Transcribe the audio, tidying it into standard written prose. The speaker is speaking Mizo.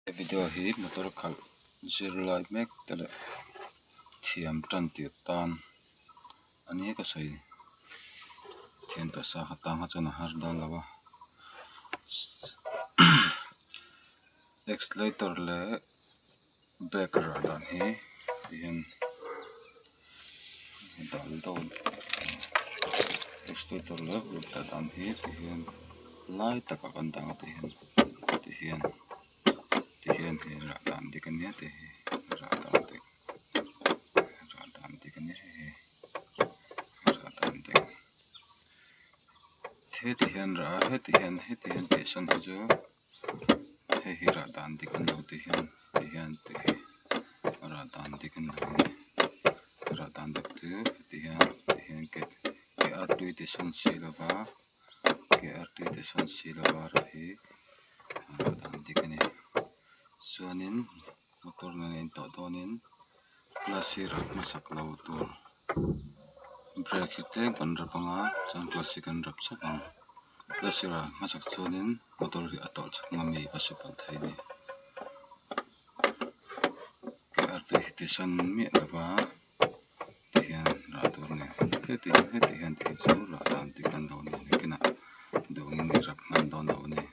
He video hi motor khalh zirlai mek te leh thiam tan tir tan a nia ka sawi thiam tawh sa kha tang kha chuan a har dawn lo a accelerator leh brake rah dan hi tihian accelerator leh brake rah dan hi tihian lai takah kan dah ang a tihian tihian tihian hei rah dan dik ania tih hi rah dan dik rah dan dik ania hei hi rah dan dik heti hian rah a heti hian heti hian tih sawn hi chu hei hi rah dan dik an lo ti hian ti hian tih hi rah dan dik an lo ani rah dan dik chu heti hian ti hian ke ke artui ti sawn si lova ke artui ti sawn si lova rah hi rah dan dik a ni chuanin motor nen a intawh dawnin clutch hi rah hmasak lo tur brake hi tlem kan rap anga chuan clutch hi kan rap chauh ang clutch hi rah hmasak chuanin motor hi a tawlh chak anga mi a su palh thei a ni ke artui hi ti sawn miah lova tihian rah tur a ni heti heti hian tih hi chu rah dan dik an lo ni nakinah duh angin i rap hman dawn lo a ni.